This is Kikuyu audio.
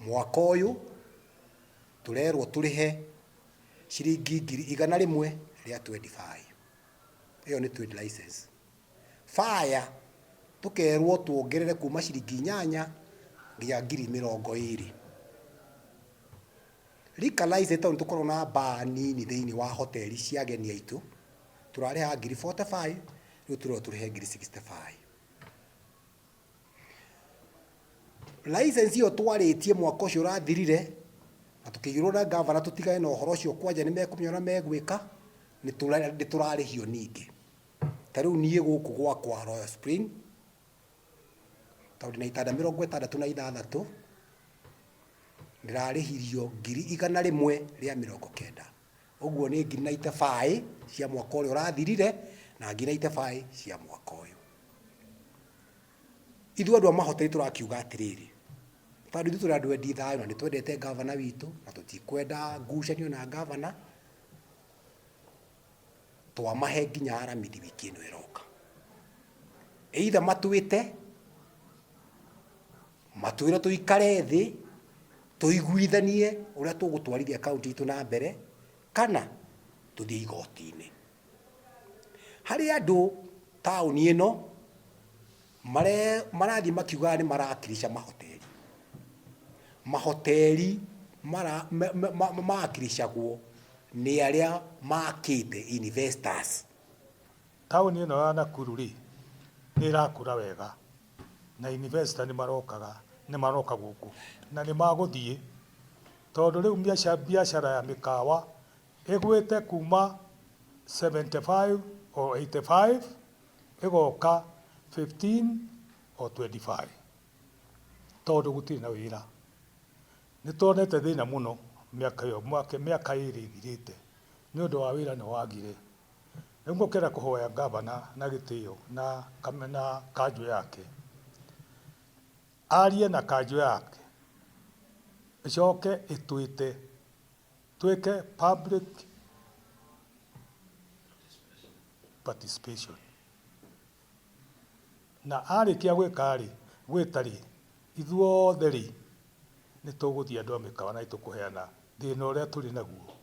Mwaka ũyũ tũrerwo tũrĩhe ciringi 125,000. Ĩyo nĩ trade license. Fire tũkerwo tuongerere kuma ciringi 8 nginya 20,000. Liquor license tondũ nĩtũkoragwo na bar nini thĩinĩ wa hoteli cia ageni aitũ, tũrarĩhaga 45,000, rĩu tũrerwo tũrĩhe 65,000. License ĩyo twarĩtie mwaka ũcio ũrathirire, na tũkĩirwo na ngavana tũtigane na ũhoro ũcio kwanja nĩ mekũmenya ũrĩa megwĩka, nĩ tũrarĩhio ningĩ. Ta rĩu niĩ gũkũ gwakwa Royal Spring, tondũ ndĩna itanda 66, ndĩrarĩhirio 190,000. Ũguo nĩ 95,000 cia mwaka ũrĩa ũrathirire na 95,000 cia mwaka ũyũ. Ithuĩ andũ a mahoteri tũrakiuga atĩrĩrĩ, tondũ ithuĩ tũrĩ andũ endi thayũ na nĩ twendete ngavana witũ na tũtikwenda ngucanio na ngavana, twamahe nginya Aramithi wiki ĩno ĩroka. Either matwĩte, matwĩre tũikare thĩ, tũiguithanie ũrĩa tũgũtwarithia kaũntĩ itũ na mbere, kana tũthiĩ igoti-inĩ. Harĩ andũ taũni ĩno marathiĩ makiugaga nĩ marakirica mahoteri. Mahoteri makiricagwo nĩ arĩa makĩte investors. Taũni ĩno ya Nakuru rĩ, nĩ ĩrakũra wega na investor nĩ marokaga, nĩ maroka gũkũ na nĩ magũthiĩ tondũ rĩu biacara ya mĩkawa Ĩgwĩte kuma 75 or 85 ĩgoka 15 or 25 tondũ gũtirĩ na wĩra. Nĩ tuonete thĩna mũno mĩaka ĩyo mĩaka ĩrĩ ĩthirĩte nĩ ũndũ wa wĩra nĩ wagire. Rĩu ngũkĩenda kũhoya ngavana na gĩtĩo na na kanjũ yake, arie na kanjũ yake ĩcoke ĩtwĩte Twĩke public participation. Na arĩkia gwĩka rĩ, gwĩta rĩ, ithuothe rĩ, nĩ tũgũthiĩ andũ a mĩkawa na nĩ tũkũheana thĩna ũrĩa tũrĩ naguo.